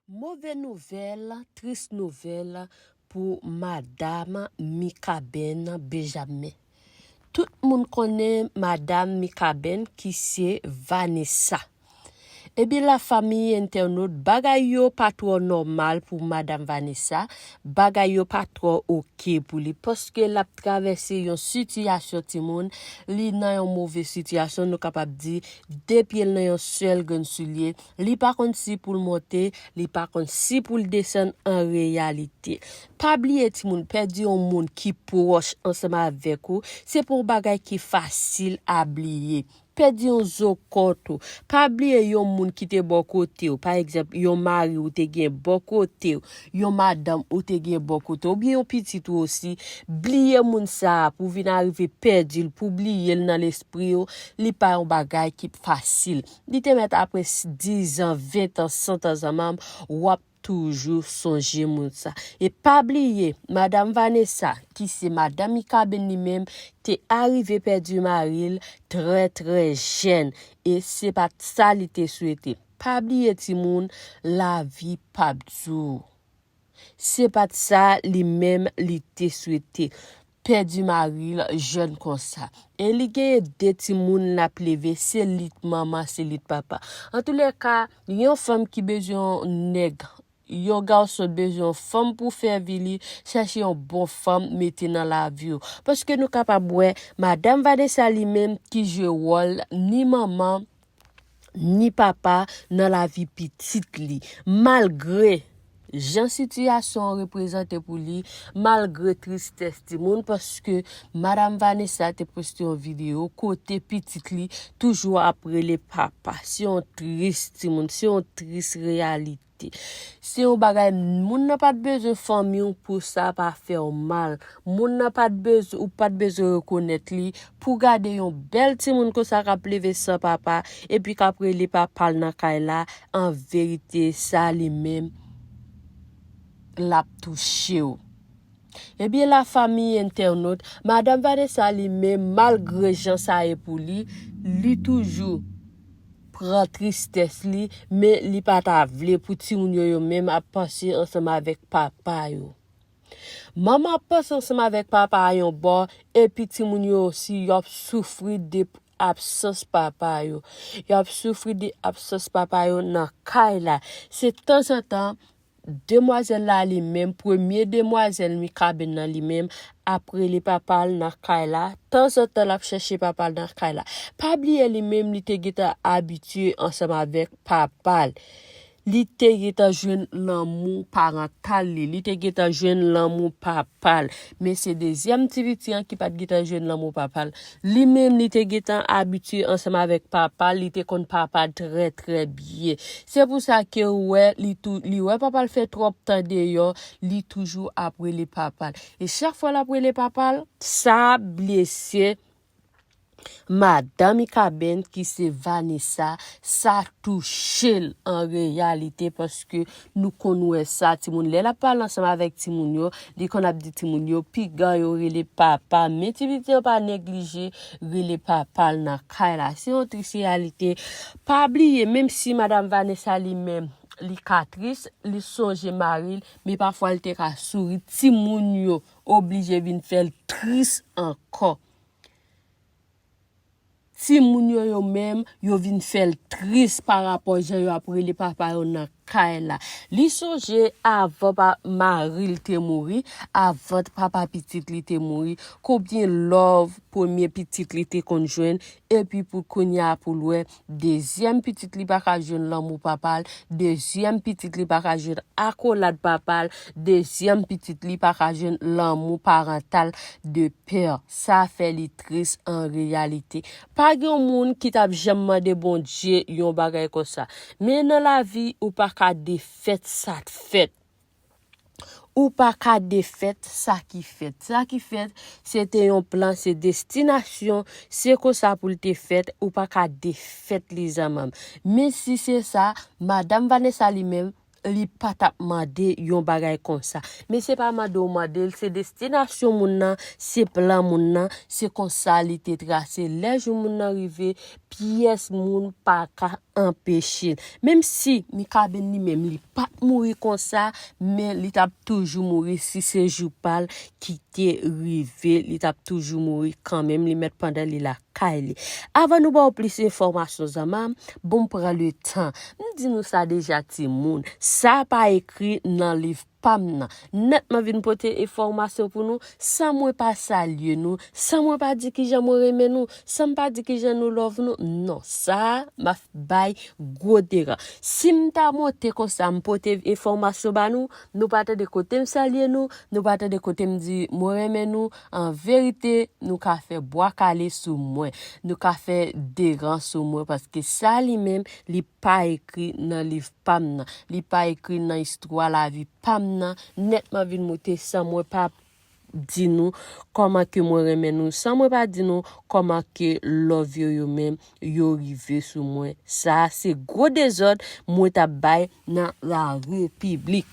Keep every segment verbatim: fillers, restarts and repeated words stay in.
Move nouvèl, tris nouvèl pou Madam Mikaben Benjamin. Tout moun konnen Madam Mikaben ki se Vanessa. Ebyen, lafanmi entènot, bagay yo pa twò nòmal pou Madam Vanessa, bagay yo pa twò oke pou li, paske l ap travèse yon sitiyasyon timoun, li nan yon move sitiyasyon, nou kapab di, de pye l nan yon sèl grenn soulye, li pa konn si pou l monte, li pa konn si pou l desann an reyalite. Pa bliye timoun, pèdi yon moun ki pwòch ansanm avèk ou, se pa yon bagay ki fasil a bliye. Pèdi yon zo kò tou. Pa bliye yon moun ki te bò kote w. Pa egzanp, yon mari ou te gen bò kote w, yon madanm ou te gen bò kote w, oubyen yon pitit ou osi. Bliye moun sa a pou vin arive pèdi l, pou bliye l nan lespri w, li pa yon bagay ki fasil. Li te mèt apre s-, diz an, ven an, san an zanmanm, w ap toujou sonje moun sa. E pa bliye, Madam Vanessa, ki se Madam Mikaben li menm, te arive pèdi mari l trè, trè jèn. E se pa t sa li te swete. Pa bliye, timoun, lavi p ap di w. Se pa t sa li menm li te swete. Pèdi mari l jèn konsa. E li genyen de timoun l ap leve, se li t manman, se li t papa. Antoulèka, yon fanm ki bezwen yon nèg, yon gason bezwen yon fanm pou fè vi li, chèche yon bon fanm mete nan lavi w. Paske nou kapab wè, Madam Vanessa li menm ki jwe wòl ni manman, ni papa nan lavi pitit li. Malgre jan sitiyasyon an reprezante pou li, malgre tristès timoun, paske Madam Vanessa te poste yon videyo kote pitit li toujou ap rele papa. Se yon tris timoun, se yon tris reyalite. Se yon bagay, moun nan pa t bezwen fanmi w pou sa pa fè w mal. Moun nan pa t bezwen, ou pa t bezwen rekonèt li pou gade yon bèl timoun konsa k ap leve san papa, epi k ap rele papa l nan kay la. An verite, sa li menm, l ap touche w. Ebyen, lafanmi entènot, Madam Vanessa li menm, malgre jan sa ye pou li, li toujou pran tristès li, men li pa ta vle pou timoun yo, yo menm ap panse ansanm avèk papa yo. Manman ap panse ansanm avèk papa a yon bò, epi timoun yo osi, y ap soufri de absans papa yo. Y ap soufri de absans papa yo nan kay la. Se tanzantan, demwazèl la li menm, premye demwazèl Mikaben nan li menm, ap rele papa l nan kay la. Tanzantan, l ap chèche papa l nan kay la. Pa bliye li menm, li te gentan abitye ansanm avèk papa l. Li te gentan jwenn lanmou parantal li. Li te gentan jwenn lanmou papa l. Men se dezyèm ti piti an ki pa t gentan jwenn lanmou papa l. Li menm, li te gentan abitye ansanm avèk papa l. Li te konn papa l trè, trè byen. Se pou sa ke w wè, li tou, li wè papa l fè twòp tan deyò, li toujou ap rele papa l. E chak fwa l ap rele papa l, sa blese Madan Mikaben, ki se Vanessa, sa touche l an reyalite, paske nou konn wè sa, timoun, lè l ap pale ansanm avèk timoun yo, li konn ap di timoun yo, piga yo rele papa, men ti pitit yo pa neglije rele papa l nan kay la. Se yon tris reyalite. Pa bliye, menm si Madan Vanessa li menm, li ka tris, li sonje mari l, men pafwa l te ka souri. Timoun yo oblije vin fè l tris ankò. Timoun yo, yo menm, yo vin fè l tris pa rapò jan yo ap rele papa yo nan kay la. Li sonje avan pa, mari l te mouri, avan papa pitit li te mouri, konbyen love premye pitit li te konn jwenn, epi pou kounye a pou l wè, dezyèm pitit li pa ka jwenn lanmou papa l, dezyèm pitit li pa ka jwenn akolad papa l, dezyèm pitit li pa ka jwenn lanmou parantal de pè. Sa fè li tris an reyalite. Pa gen yon moun ki t ap janm mande Bondye yon bagay konsa. Men nan lavi, ou pa ka defèt sa t fèt. Ou pa ka defèt sa ki fèt. Sa ki fèt, se te yon plan, se destinasyon, se konsa pou l te fèt, ou pa ka defèt li zanmanm. Men si se sa, Madan Vanessa li menm, li pa t ap mande yon bagay konsa. Men se pa mande w mande l, se destinasyon moun nan, se plan moun nan, se konsa li te trase. Lè jou moun nan rive, pyès moun pa ka anpeche l. Menm si Mikaben li menm li pa t mouri konsa, men li t ap toujou mouri si se jou pa l ki te rive, li t ap toujou mouri kanmenm, li mèt pandan li lakay li. Avan nou ba w plis enfòmasyon, zanmi m, bon, m pran le tan. M di nou sa deja, timoun. Sa pa ekri nan liv pa m nan. Nèt, mwen vin pote enfòmasyon pou nou, san mwen pa salye nou, san mwen pa di kijan mwen renmen nou, san m pa di kijan nou love nou. Non, sa a, m ap bay gwo deran. Si m ta monte konsa, m pote enfòmasyon ba nou, nou pa tande kote m salye nou, nou pa tande kote m di mwen renmen nou, an verite, nou ka fè bwa kale sou mwen. Nou ka fè deran sou mwen, paske sa li menm, li pa ekri nan liv pa m nan. Li pa ekri nan istwa lavi pa m nan. Nèt, mwen vin monte san mwen pa di nou kòman ke mwen renmen nou, san mwen pa di nou kòman ke love yo, yo menm, yo rive sou mwen. Sa a se gwo dezòd mwen t ap bay nan la repiblik.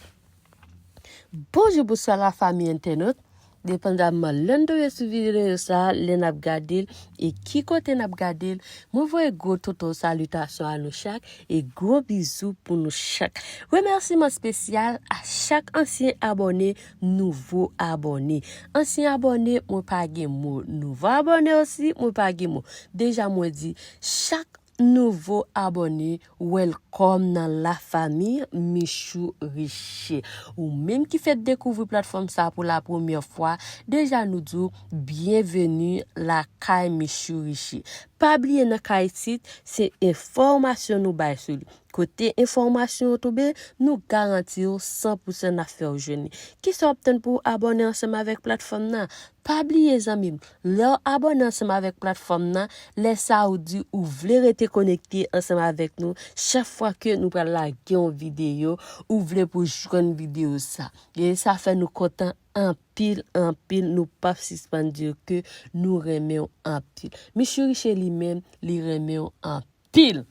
Bonjou, bonswa, lafanmi entènot. Depandamman lè n tonbe sou videyo sa a, lè n ap gade l e ki kote n ap gade l, mwen voye gwo tonton salitasyon a nou chak e gwo bizou pou nou chak. Remèsiman espesyal a chak ansyen abòne, nouvo abòne. Ansyen abòne, mwen pa gen mo. Nouvo abòne osi, mwen pa gen mo. Deja mwen di, chak nouvo abòne, welcome nan lafanmi Michou Riche. Ou menm ki fèk dekouvri platfòm sa pou la premyè fwa, deja nou di w byenveni lakay Michou Riche. Pa bliye nan kay isit, se enfòmasyon nou bay sou li. Kote enfòmasyon yo tonbe, nou garanti w san pou san n ap fè w jwenn li. Kisa w ap tann pou w abòne ansanm avèk platfòm nan? Pa bliye, zanmi m, lè w abòne ansanm avèk platfòm nan, lè sa a ou di ou vle rete konekte ansanm avèk nou, chak fwa ke nou pral lage yon videyo, ou vle pou jwenn videyo sa. E sa fè nou kontan anpil, anpil, nou p ap sispann di w ke nou renmen w anpil. Michou Riche li menm, li renmen w anpil.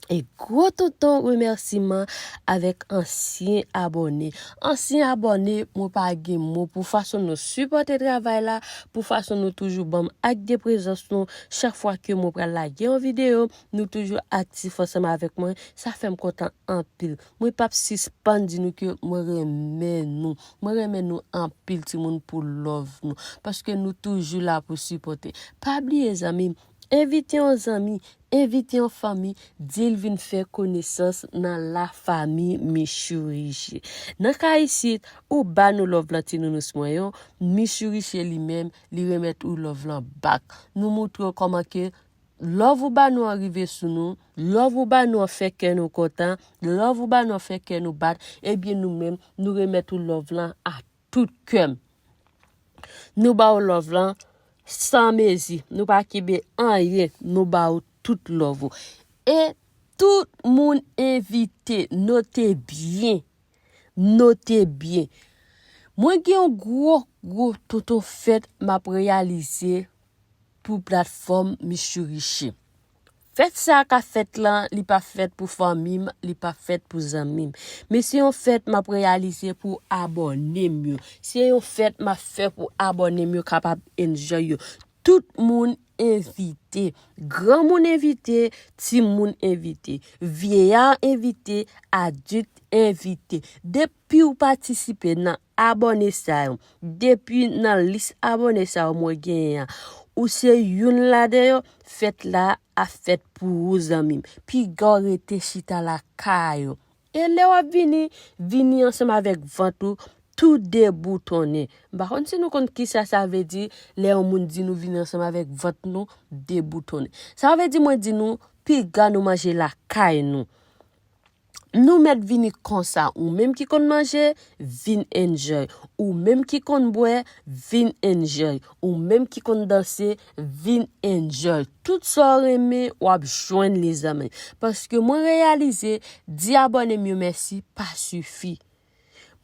E gwo tonton remèsiman avèk ansyen abòne. Ansyen abòne, mwen pa gen mo pou fason nou sipòte travay la, pou fason nou toujou ban m ak de prezans nou. Chak fwa ke mwen pral lage yon videyo, nou toujou aktif ansanm avèk mwen. Sa fè m kontan anpil. Mwen p ap sispann di nou ke mwen renmen nou. Mwen renmen nou anpil, timoun, pou love nou. Paske nou toujou la pou sipòte. Pa bliye, zanmi m, envite yon zanmi, envite yon fanmi, di l vin fè konesans nan lafanmi Michou Riche. Nan kay isit, ou ba nou love lan, ti nounous mwen yo, Michou Riche li menm, li remèt ou love lan back. Nou moutre w kòman ke love ou ba nou an rive sou nou, love ou ba nou an fè kè nou kontan, love ou ba nou an fè kè nou bat, ebyen nou menm, nou remèt ou love lan a tout kè m. Nou ba w love lan san mezi. Nou pa kenbe anyen. Nou ba w tout love ou. E tout moun envite. Note byen. Note byen. Mwen gen yon gwo, gwo tonton fèt m ap reyalize pou platfòm Michou Riche. Fèt sa k ap fèt lan, li pa fèt pou fanmi m, li pa fèt pou zanmi m. Men se yon fèt m ap reyalize pou abòne m yo. Se yon fèt m ap fè pou abòne m yo kapab enjoy yo. Tout moun envite. Granmoun envite, timoun envite. Vyeya envite, adilt envite. Depi w patisipe nan abòne sa yo, depi nan lis abòne sa yo mwen genyen an, ou se youn ladan yo, fèt la ap fèt pou ou, zanmi m. Piga w rete chita lakay ou. E lè w ap vini, vini ansanm avèk vant ou tou deboutonnen. M pa konn si nou konn kisa sa vle di lè yon moun di nou vini ansanm avèk vant nou deboutonnen. Sa vle di mwen di nou, piga nou manje lakay nou. Nou mèt vini konsa, ou menm ki konn manje, vin enjoy. Ou menm ki konn bwè, vin enjoy. Ou menm ki konn danse, vin enjoy. Tout sa w renmen, w ap jwenn li, zanmi. Paske mwen reyalize, di abòne m yo mèsi pa sifi.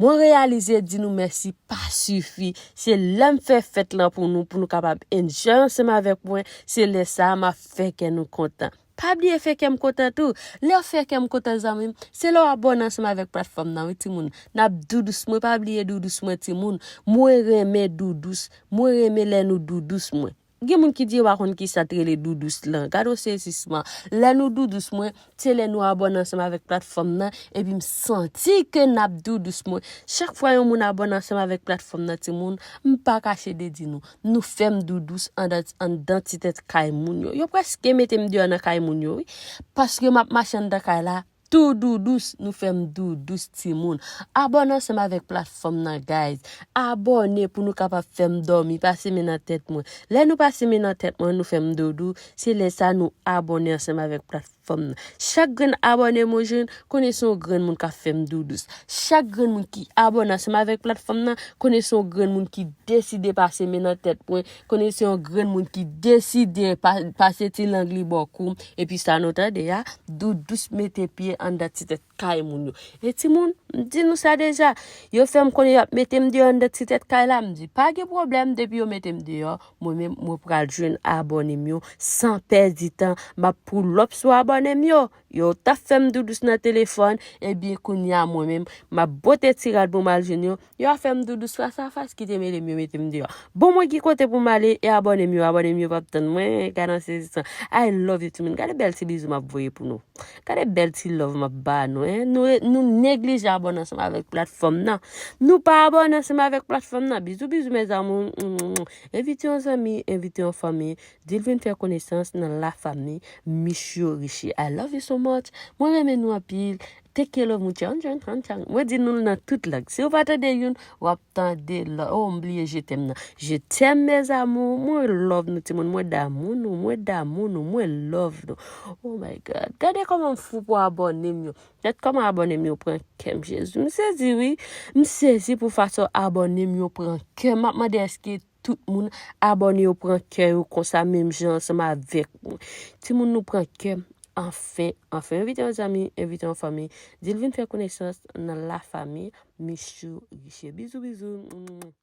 Mwen reyalize di nou mèsi pa sifi. Se lè m fè fèt lan pou nou, pou nou kapab enjoy ansanm avèk mwen, se lè sa a m ap fè kè nou kontan. Pa bliye fè kè m kontan tou. Lè w fè kè m kontan, zanmi m, se lè w abòne ansanm avèk platfòm nan, wi, timoun. N ap doudous mwen, pa bliye doudous mwen, timoun. Mwen renmen doudous. Mwen renmen lè nou doudous mwen. Gen moun ki di yo pa konn ki sa t rele doudous lan. Gade yon sezisman. Lè nou doudous mwen, se lè nou abòne ansanm avèk platfòm nan, epi m santi ke n ap doudous mwen. Chak fwa yon moun abòne ansanm avèk platfòm nan, timoun, m pa kache de di nou, nou fè m doudous anndan, anndan ti tèt kay moun yo. Yo prèske mete m deyò nan kay moun yo, wi. Paske m ap mache anndan kay la, tou doudous, nou fè m doudous, timoun. Abòne ansanm avèk platfòm nan, guys. Abòne pou nou kapab fè m dòmi, pase men nan tèt mwen. Lè nou pase men nan tèt mwen, nou fè m doudou, se lè sa nou abòne ansanm avèk platfòm nan. Chak grenn abòne mwen jwenn, konnen se yon grenn moun k ap fè m doudous. Chak grenn moun ki abòne ansanm avèk platfòm nan, konnen se yon grenn moun ki deside pase men nan tèt mwen, konnen se yon grenn moun ki deside pa, pase ti lang li bò kou m, epi sa nou tande a, doudous mete pye anndan ti tèt kay moun yo. E timoun, m di nou sa deja, yo fè m konnen y ap mete m deyò anndan ti tèt kay la, m di, pa gen pwoblèm, depi yo mete m deyò, mwen menm, mwen pral jwenn abòne m yo, san pèdi tan, m ap pull up sou abòne m yo. Yo t ap fè m doudous nan telefòn, ebyen, kounye a, mwen menm, m ap bote ti rad pou m al jwenn yo, yo ap fè m doudous fas a fas, kite mele m yo mete m deyò. Bon, mwen ki kote pou m ale, e abòne m yo, abòne m yo p ap tann mwen, gade yon sezisman. I love you, timoun. Gade bèl ti bizou m ap voye pou nou. Gade bèl ti love m ap ba nou, en. Nou, nou neglije abòne ansanm avèk platfòm nan. Nou pa abòne ansanm avèk platfòm nan. Bizou, bizou, mes amours. Mm, mm, mm. Envite yon zanmi, envite yon fanmi. Di l vin fè konesans nan la famille Michou Riche. I love you so much. Mwen renmen nou anpil. Take care love, mucho. Mwen di nou l nan tout lang. Si w pa tande youn, w ap tande lòt. Oh, m bliye je t'aime nan. Je t'aime, mes amours. Mwen love nou, timoun. Mwen damou nou. Mwen damou nou. Mwen love nou. Oh my God. Gade kòman m fou pou abòne m yo. Gade kòman abòne m yo pran kè m, Jezi. M sezi, wi. M sezi pou fason abòne m yo pran kè m. M ap mande èske tout moun abòne yo pran kè yo konsa menm jan ansanm avèk mwen. Timoun nou pran kè m. Anfen, anfen, envite yon zanmi, envite yon fanmi. Di l vin fè konesans nan la famille Michou Riche. Bizou, bizou.